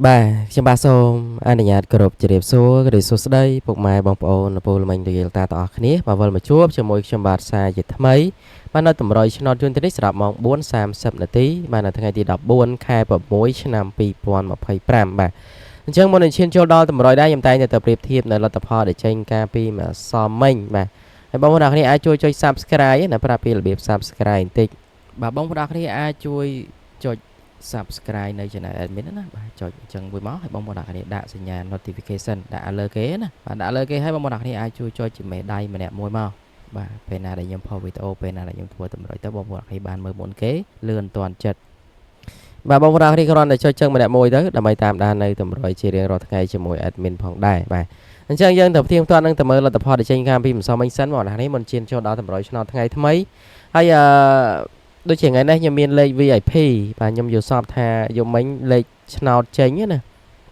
បាទខ្ញុំបាទសូមអនុញ្ញាតគោរពជម្រាបសួរក៏ដូចសួស្តីពុកម៉ែបងប្អូនពលមិញរៀលតាទាំងអស់គ្នាបាទវិលមកជួបជាមួយខ្ញុំបាទសាជាថ្មីបាទនៅតម្រុយឆ្នោតយន្តនេះសម្រាប់ម៉ោង4:30នាទីបាទនៅថ្ងៃទី14ខែ6ឆ្នាំ2025បាទអញ្ចឹងមុននឹងឈានចូលដល់តម្រុយដែរខ្ញុំតែងតែទៅប្រៀបធៀបនៅលទ្ធផលដែលចេញកាលពីម្សិលមិញបាទហើយបងប្អូនទាំងអស់គ្នាអាចជួយចុច Subscribe ណាប្រាប់ពីរបៀប Subscribe បន្តិចបាទបងប្អូនទាំងអស់គ្នាអាចជួយចុច Subscribe នៅ Channel Admin ណាបាទចុចអញ្ចឹងមួយមកឲ្យបងប្អូនអ្នកគ្នាដាក់សញ្ញា notification ដាក់លើគេណាបាទដាក់លើគេឲ្យបងប្អូនអ្នកគ្នាអាចជួយចុចជាមេដៃម្នាក់មួយមកបាទពេលណាដែលខ្ញុំផុសវីដេអូពេលណាដែលខ្ញុំធ្វើតម្រុយទៅបងប្អូនអ្នកគ្នាបានមើលមុនគេលឿនទាន់ចិត្តបាទបងប្អូនអ្នកគ្នាគ្រាន់តែចុចចឹងម្នាក់មួយទៅដើម្បីតាមដាននៅតម្រុយជារៀងរាល់ថ្ងៃជាមួយ admin ផងដែរបាទអញ្ចឹងយើងទៅផ្ទៀងផ្ទាត់នឹងទៅមើលលទ្ធផលដែលចេញកាលពីម្សិលមិញសិនបងប្អូនអ្នកនេះមុនឈានចូលដល់តម្រុយឆ្នោតថ្ងៃថ្មីហើយអឺដូចជាថ្ងៃនេះខ្ញុំមានលេខ VIP បាទខ្ញុំយល់សពថាយប់មិញលេខឆ្នោតចេញណា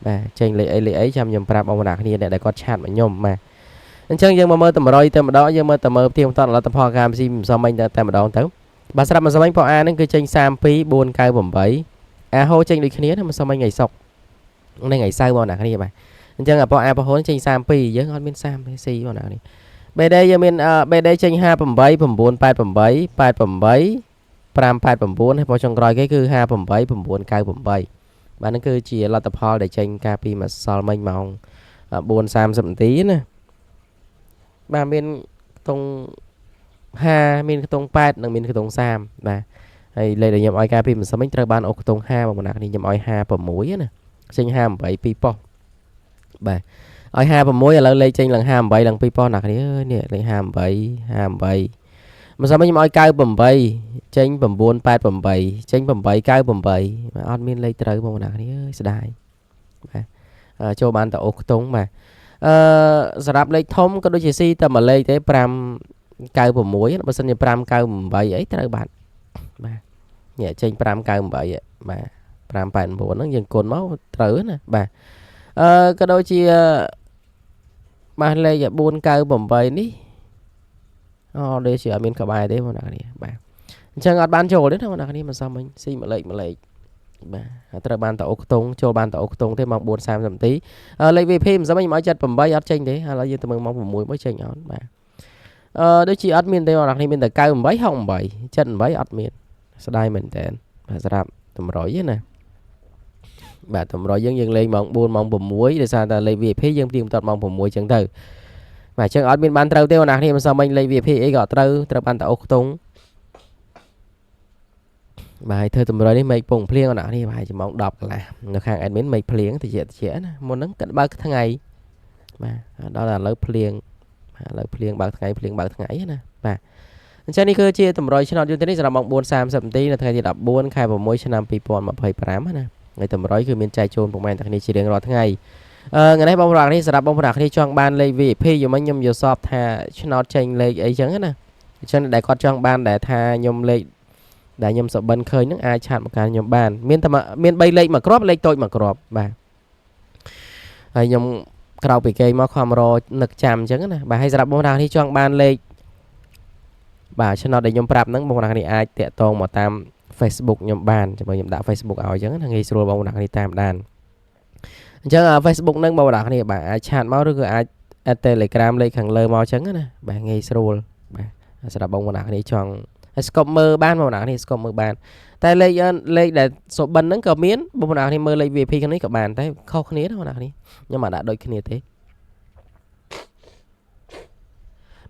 បាទចេញលេខអីលេខអីចាំខ្ញុំប្រាប់បងប្អូនគ្នាអ្នកដែលគាត់ឆាតមកខ្ញុំបាទអញ្ចឹងយើងមកមើលតម្រុយទៅម្ដងយើងមើលទៅមើលផ្ទៀងផ្ទាត់លទ្ធផលការស៊ីម្សិលមិញតែម្ដងទៅបាទស្រាប់ម្សិលមិញប៉អាហ្នឹងគឺចេញ32498អាហូចេញដូចគ្នាណាម្សិលមិញថ្ងៃសុក្រនិងថ្ងៃសៅរ៍បងប្អូនគ្នាបាទអញ្ចឹងអាប៉អាប៉ហូចេញ32យើងអត់មាន30ទេស៊ីបងប្អូនគ្នា BD យើងមាន BD ចេញ58 988 88 589ហើយពណ៌ចុងក្រោយគេគឺ58998បាទហ្នឹងគឺជាលទ្ធផលដែលចេញកាលពីម្សិលមិញម៉ោង4:30នាទីណាបាទមានខ្ទង់5មានខ្ទង់8និងមានខ្ទង់30បាទហើយលេខដែលខ្ញុំឲ្យកាលពីម្សិលមិញត្រូវបានអូសខ្ទង់5បងប្អូននេះខ្ញុំឲ្យ56ណាចេញ58 2ប៉ុស្តិ៍បាទឲ្យ56ឥឡូវលេខចេញឡើង58ឡើង2ប៉ុស្តិ៍ណាគ្នាអើយនេះលេខ58 58ម្សិលមិញខ្ញុំឲ្យ98ចេញ988ចេញ898អត់មានលេខត្រូវបងប្អូនគ្នាអើយស្ដាយបាទចូលបានតែអូសខ្ទង់បាទអឺសម្រាប់លេខធំក៏ដូចជាស៊ីតែមួយលេខទេ596បើសិនជា598អីត្រូវបាត់បាទនេះចេញ598បាទ589ហ្នឹងយើងគុណមកត្រូវណាបាទអឺក៏ដូចជាបាទលេខ498នេះអូដូចជាអត់មានក្បែរទេបងប្អូនគ្នាបាទអញ្ចឹងអត់បានចូលទេណាបងប្អូនគ្នាមិនសមមិញស៊ីមួយលេខមួយលេខបាទត្រូវបានតអូខ្ទង់ចូលបានតអូខ្ទង់ទេម៉ោង4:30នាទីលេខ VP មិនសមមិញខ្ញុំឲ្យ78អត់ចេញទេឥឡូវយើងទៅមើលម៉ោង6មកចេញអត់បាទអឺដូចជាអត់មានទេបងប្អូនគ្នាមានតែ98 68 78អត់មានស្ដាយមែនតើបាទសម្រាប់តម្រុយណាបាទតម្រុយយើងយើងលេងម៉ោង4ម៉ោង6ដោយសារតែលេខ VIP យើងទៀងទាត់ម៉ោង6អញ្ចឹងទៅបាទអញ្ចឹងអត់មានបានត្រូវទេបងប្អូនគ្នាមិនសមមិញលេខ VIP អីក៏ត្រូវត្រូវបានតែអូសខ្ទង់បាទហើយធ្វើតម្រុយនេះមេឃពងភ្លៀងបងប្អូនគ្នាប្រហែលជាម៉ោង10កន្លះនៅខាង admin មេឃភ្លៀងតិចតិចណាមុនហ្នឹងគិតបើកថ្ងៃបាទដល់តែឥឡូវភ្លៀងបាទឥឡូវភ្លៀងបើកថ្ងៃភ្លៀងបើកថ្ងៃណាបាទអញ្ចឹងនេះគឺជាតម្រុយឆ្នោតយន្តនេះសម្រាប់ម៉ោង4:30នាទីនៅថ្ងៃទី14ខែ6ឆ្នាំ2025ណាហើយតម្រុយគឺមានចែកជូនពុកម៉ែទាំងគ្នាជារៀងរាល់ថ្ងៃអឺថ្ងៃនេះបងប្អូនគ្នាសម្រាប់បងប្អូនគ្នាចង់បានលេខ VIP យល់មិញខ្ញុំយល់សពថាឆ្នោតចេញលេខអីចឹងណាអញ្ចឹងដែលគាត់ចង់បានដែលថាខ្ញុំលេខដែលខ្ញុំសបិនឃើញហ្នឹងអាចឆាតមកកាន់ខ្ញុំបានមានតែមាន3លេខមួយគ្រាប់លេខតូចមួយគ្រាប់បាទហើយខ្ញុំក្រោកពីគេមកខំរនឹកចាំអញ្ចឹងណាបាទហើយសម្រាប់បងប្អូនគ្នាចង់បានលេខបាទឆ្នោតដែលខ្ញុំប្រាប់ហ្នឹងបងប្អូនគ្នាអាចតាក់ទងមកតាម Facebook ខ្ញុំបានចាំខ្ញុំដាក់ Facebook ឲ្យអញ្ចឹងណាងាយស្រួលបងប្អូនគ្នាតាមដានអញ្ចឹង Facebook ហ្នឹងបងប្អូនគ្នាបាទអាចឆាតមកឬក៏អាច add Telegram លេខខាងលើមកអញ្ចឹងណាបាទងាយស្រួលបាទសម្រាប់បងប្អូនគ្នាចង់ហើយស្កប់មើលបានបងប្អូនគ្នាស្កប់មើលបានតែលេខលេខដែលសុបិនហ្នឹងក៏មានបងប្អូនគ្នាមើលលេខ VIP ខាងនេះក៏បានតែខុសគ្នាណាបងប្អូនគ្នាខ្ញុំអត់ដាក់ដូចគ្នាទេ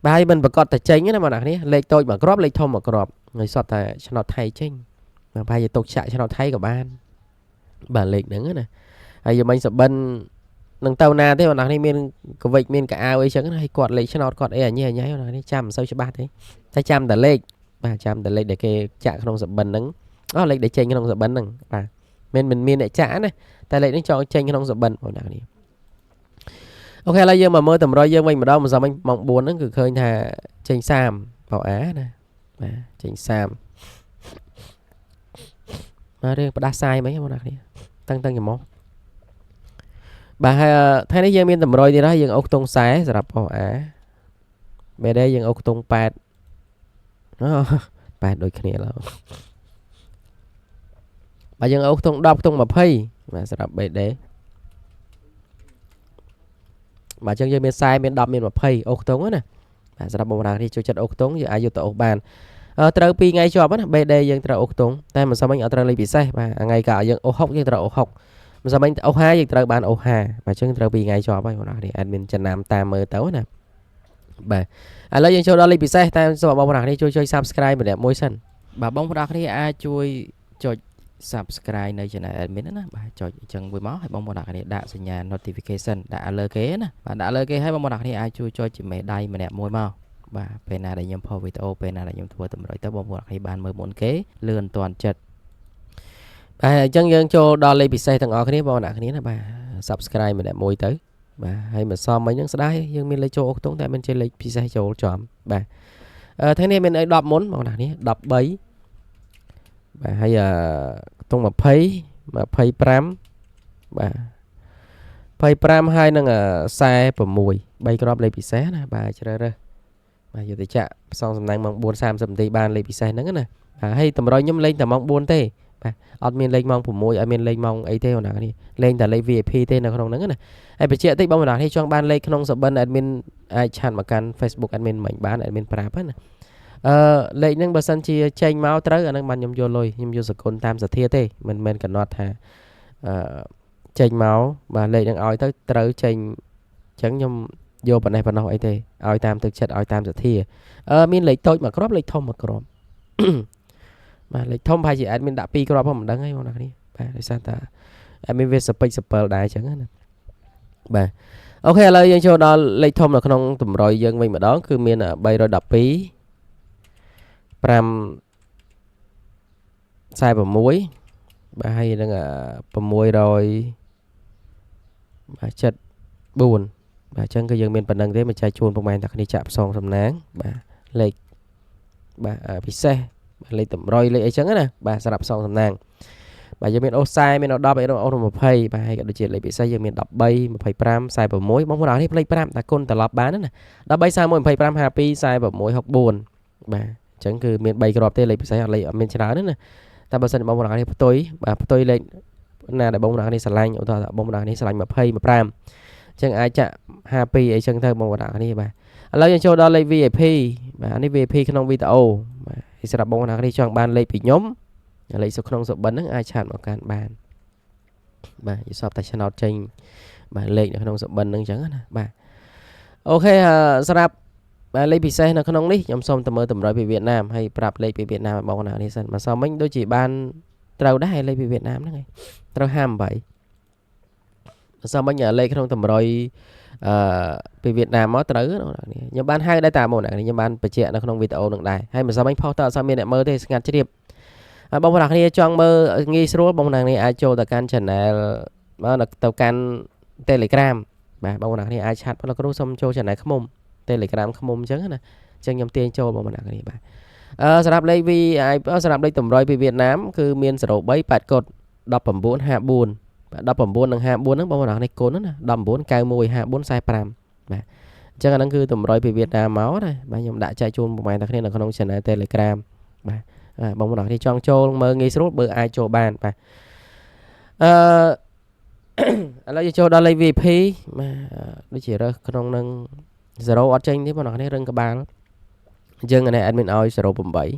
បាទហើយមិនប្រកាសតែចេញណាបងប្អូនគ្នាលេខតូចមួយគ្រាប់លេខធំមួយគ្រាប់ហើយសតតែឆ្នោតថៃចេញបាទប្រហែលជាទុកចាក់ឆ្នោតថៃក៏បានបាទលេខហ្នឹងណាហើយយមិញសបិននឹងទៅណាទេបងប្អូននេះមានកវិចមានកៅអៅអីចឹងណាហើយគាត់លេខឆ្នោតគាត់អីអញអញបងប្អូននេះចាំមិនសូវច្បាស់ទេតែចាំតែលេខបាទចាំតែលេខដែលគេចាក់ក្នុងសបិនហ្នឹងអូលេខដែលចេញក្នុងសបិនហ្នឹងបាទមិនមិនមានអ្នកចាក់ណាតែលេខនេះចង់ចេញក្នុងសបិនបងប្អូននេះអូខេឥឡូវយើងមកមើលតម្រុយយើងវិញម្ដងម្សិលមិញម៉ោង4ហ្នឹងគឺឃើញថាចេញ30បោអាណាបាទចេញ30បាទរឿងផ្ដាសាយមិញបងប្អូនគ្នាតឹងតឹងច្រមុះបាទហើយថ្ងៃនេះយើងមានតម្រុយទៀតហើយយើងអូសខ្ទង់40សម្រាប់ប៉ុសអាបែរដែរយើងអូសខ្ទង់8អូ8ដូចគ្នាឡើយបាទយើងអូសខ្ទង់10ខ្ទង់20 បាទសម្រាប់ BD បាទអញ្ចឹងយើងមាន40មាន10មាន20អូសខ្ទង់ណាបាទសម្រាប់បងប្អូននេះចូលចិត្តអូសខ្ទង់យើងអាចយកទៅអូសបានត្រូវ2ថ្ងៃជាប់ណា BD យើងត្រូវអូសខ្ទង់តែមិនសមមិញអត់ត្រូវលេខពិសេសបាទថ្ងៃកាយើងអូស6យើងត្រូវអូស6មិនសមមិញអូស5យើងត្រូវបានអូស5បាទអញ្ចឹងត្រូវ2ថ្ងៃជាប់ហើយបងប្អូននេះ admin ចំណាំតាមមើលទៅណាបាទឥឡូវយើងចូលដល់លេខពិសេសតែសូមបងប្អូននេះជួយចុច Subscribe ម្នាក់មួយសិនបាទបងប្អូនគ្នាអាចជួយចុច Subscribe នៅ Channel admin ណាបាទចុចអញ្ចឹងមួយមកឲ្យបងប្អូនគ្នាដាក់សញ្ញា notification ដាក់លើគេណាបាទដាក់លើគេឲ្យបងប្អូនគ្នាអាចជួយចុចជាមេដៃម្នាក់មួយមកបាទពេលណាដែលខ្ញុំផុសវីដេអូពេលណាដែលខ្ញុំធ្វើតម្រុយទៅបងប្អូនគ្នាបានមើលមុនគេលឿនទាន់ចិត្តបាទអញ្ចឹងយើងចូលដល់លេខពិសេសទាំងអស់គ្នាបងប្អូនគ្នាណាបាទ Subscribe ម្នាក់មួយទៅបាទហើយមិនសមមិញហ្នឹងស្ដាយយើងមានលេខចូលអូខ្ទង់តែមិនជាលេខពិសេសចូលចំបាទថ្ងៃនេះមានអី10មុនបងប្អូនគ្នា13បាទហើយខ្ទង់20 25បាទ25ហើយនឹង46 3គ្រាប់លេខពិសេសណាបាទជ្រើសរើសបាទយកទៅចាក់ផ្សងសំណាងម៉ោង4:30នាទីបានលេខពិសេសហ្នឹងណាបាទហើយតម្រុយខ្ញុំលេងតែម៉ោង4ទេបាទអត់មានលេខម៉ោង6អត់មានលេខម៉ោងអីទេបងប្អូននេះលេងតែលេខ VIP ទេនៅក្នុងហ្នឹងណាហើយបញ្ជាក់តិចបងប្អូននេះចង់បានលេខក្នុងសបិន admin អាច chat មកកាន់ Facebook admin មិញបាន admin ប្រាប់ណាអឺលេខហ្នឹងបើសិនជាចេញមកត្រូវអាហ្នឹងបានខ្ញុំយកលុយខ្ញុំយកសគុណតាមសទ្ធាទេមិនមែនកំណត់ថាអឺចេញមកបាទលេខហ្នឹងឲ្យទៅត្រូវចេញអញ្ចឹងខ្ញុំយកប៉ុណ្ណេះប៉ុណ្ណោះអីទេឲ្យតាមទឹកចិត្តឲ្យតាមសទ្ធាអឺមានលេខតូចមួយគ្រាប់លេខធំមួយគ្រាប់បាទលេខធំប្រហែលជា admin ដាក់2គ្រាប់ផងមិនដឹងហើយបងប្អូនគ្នាបាទដោយសារតា admin វាសពេចសពិលដែរអញ្ចឹងណាបាទ OK ឥឡូវយើងចូលដល់លេខធំនៅក្នុងតម្រុយយើងវិញម្ដងគឺមាន312 5 46បាទហើយនឹង600បាទ74បាទអញ្ចឹងគឺយើងមានប៉ុណ្្នឹងទេមកចែកជូនពុកម៉ែតាគ្នាចាក់ផ្សងសំណាងបាទលេខបាទពិសេសបាទលេខតម្រុយលេខអីចឹងណាបាទសម្រាប់ផ្សងសំណាងបាទយើងមានអូស40មានអូ10អូ20បាទហើយក៏ដូចជាលេខពិសេសយើងមាន13 25 46បងប្អូនអរនេះភ្លេច5តែគុណត្រឡប់បានណា13 41 25 52 46 64បាទអញ្ចឹងគឺមាន3គ្រាប់ទេលេខពិសេសអត់លេខអត់មានច្រើនទេណាតែបើសិនជាបងប្អូនអរនេះផ្ទុយបាទផ្ទុយលេខណាដែលបងប្អូនអរនេះស្រឡាញ់ឧទាហរណ៍ថាបងប្អូនអរនេះស្រឡាញ់20 25អញ្ចឹងអាចចាក់52អីចឹងទៅបងប្អូនអរនេះបាទឥឡូវយើងចូលដល់លេខ VIP បាទនេះ VIP ក្នុងវីដេអូបាទហើយសម្រាប់បងប្អូនអរនេះចង់បានលេខពីខ្ញុំលេខសុក្នុងសុបិនហ្នឹងអាច chat មកកាន់បានបាទយល់សពតែឆ្នោតចេញបាទលេខនៅក្នុងសុបិនហ្នឹងអញ្ចឹងណាបាទ OK សម្រាប់បាទលេខពិសេសនៅក្នុងនេះខ្ញុំសូមទៅមើលតម្រុយពីវៀតណាមហើយប្រាប់លេខពីវៀតណាមឲ្យបងប្អូននេះសិនមកសមមិញដូចជាបានត្រូវដែរលេខពីវៀតណាមហ្នឹងឯងត្រូវ58សមមិញលេខក្នុងតម្រុយអឺពីវៀតណាមមកត្រូវណាខ្ញុំបានហៅដែរតាមកណាខ្ញុំបានបញ្ជាក់នៅក្នុងវីដេអូនឹងដែរហើយមិនសមមិញផុសតអត់មានអ្នកមើលទេស្ងាត់ជ្រាបហើយបងប្អូនគ្នាចង់មើលងាយស្រួលបងប្អូនគ្នាអាចចូលទៅកាន់ channel បាទទៅកាន់ Telegram បាទបងប្អូនគ្នាអាច chat បងគ្រូសុំចូល channel ខ្មុំ Telegram ខ្មុំអញ្ចឹងណាអញ្ចឹងខ្ញុំទាញចូលបងប្អូនគ្នាបាទអឺសម្រាប់លេខ VI សម្រាប់លេខតម្រុយពីវៀតណាមគឺមាន03 8កុដ19 54បាទ19និង54ហ្នឹងបងប្អូននេះគុណណា19 91 54 45បាទអញ្ចឹងអាហ្នឹងគឺតម្រុយពីវៀតណាមមកណាបាទខ្ញុំដាក់ចែកជូនបងប្អូនទាំងគ្នានៅក្នុង Channel Telegram បាទបងប្អូនគ្នាចង់ចូលមើលងាយស្រួលបើអាចចូលបានបាទអឺឥឡូវយើងចូលដល់លេខ VIP បាទដូចជារើសក្នុងនឹង0អត់ចេញទេបងប្អូនគ្នារឹងក្បាលយើងនេះ admin ឲ្យ08បាទ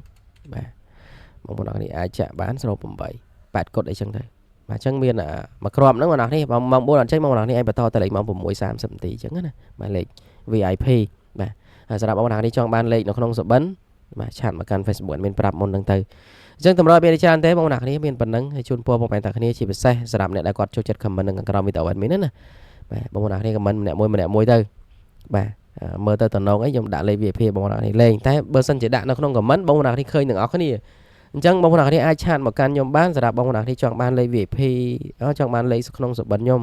បងប្អូនគ្នាអាចចាក់បាន08 8កុដអីចឹងទៅបាទអញ្ចឹងមានមួយគ្រាប់ហ្នឹងបងប្អូនគ្នាម៉ោង4អត់ចេញបងប្អូនគ្នាអាចបន្តទៅលេខម៉ោង6:30នាទីអញ្ចឹងណាបាទលេខ VIP បាទហើយសម្រាប់បងប្អូនគ្នាចង់បានលេខនៅក្នុងសុបិនបាទ chat មកកាន់ Facebook មានប្រាប់មុនហ្នឹងទៅអញ្ចឹងតម្រុយមានច្រើនទេបងប្អូនគ្នាមានប៉ុណ្ណឹងហើយជូនពរបងប្អូនតាគ្នាជាពិសេសសម្រាប់អ្នកដែលគាត់ចូលចិត្ត comment នៅខាងក្រោមវីដេអូ admin ណាបាទបងប្អូនគ្នា comment ម្នាក់មួយម្នាក់មួយទៅបាទមើលទៅតំណងអីខ្ញុំដាក់លេខ VIP បងប្អូនគ្នាលេងតែបើសិនជាដាក់នៅក្នុង comment បងប្អូនគ្នាឃើញទាំងអស់គ្នាអញ្ចឹងបងប្អូនគ្នាអាច chat មកកាន់ខ្ញុំបានសម្រាប់បងប្អូនគ្នាចង់បានលេខ VIP ចង់បានលេខក្នុងសុបិនខ្ញុំ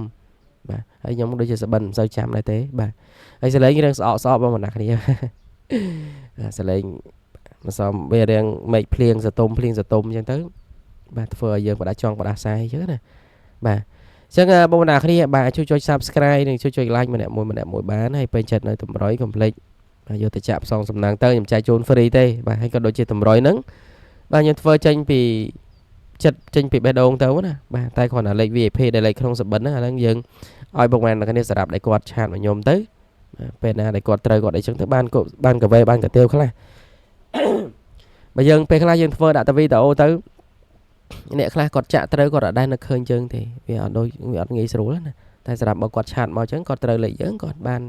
បាទហើយខ្ញុំដូចជាសុបិនមិនសូវចាំដែរទេបាទហើយសលេងរឿងស្អកស្អកបងប្អូនគ្នាសលេងមិនសមវារៀងមេឃភ្លៀងសតុំភ្លៀងសតុំអញ្ចឹងទៅបាទធ្វើឲ្យយើងបដាចង់បដាសាយអញ្ចឹងណាបាទអញ្ចឹងបងប្អូនគ្នាបាទជួយចុច Subscribe និងជួយចុច Like ម្នាក់មួយម្នាក់មួយបានហើយពេញចិត្តនៅតម្រុយកុំភ្លេចបាទយកទៅចាក់ផ្សងសំណាងទៅខ្ញុំចែកជូន free ទេបាទហើយក៏ដូចជាតម្រុយហ្នឹងបាទខ្ញុំធ្វើចេញពី ចិត្តចេញពីបេះដូងទៅណាបាទតែគ្រាន់តែលេខ VIP ដែលលេខក្នុងសបិនហ្នឹងអាហ្នឹងយើងឲ្យពុកម៉ែអ្នកគ្នាសម្រាប់ដែលគាត់ chat មកខ្ញុំទៅពេលណាដែលគាត់ត្រូវគាត់អីចឹងទៅបានបានកវេបានកទៀវខ្លះបើយើងពេលខ្លះយើងធ្វើដាក់តែវីដេអូទៅអ្នកខ្លះគាត់ចាក់ត្រូវគាត់អត់ដែរនឹកឃើញយើងទេវាអត់ដូចវាអត់ងាយស្រួលណាតែសម្រាប់បើគាត់ chat មកចឹងគាត់ត្រូវលេខយើងគាត់បាន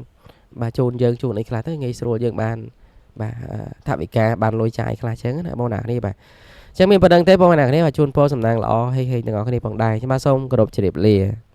បាទជូនយើងជូនអីខ្លះទៅងាយស្រួលយើងបានបាទថវិកាបានលុយចាយខ្លះចឹងណាបងណានេះបាទចឹងមានប៉ុណ្្នឹងទេបងប្អូនអ្នកគ្នាបាទជូនពរសំណាងល្អហេហេទាំងអស់គ្នាផងដែរខ្ញុំបាទសូមគោរពជម្រាបលា។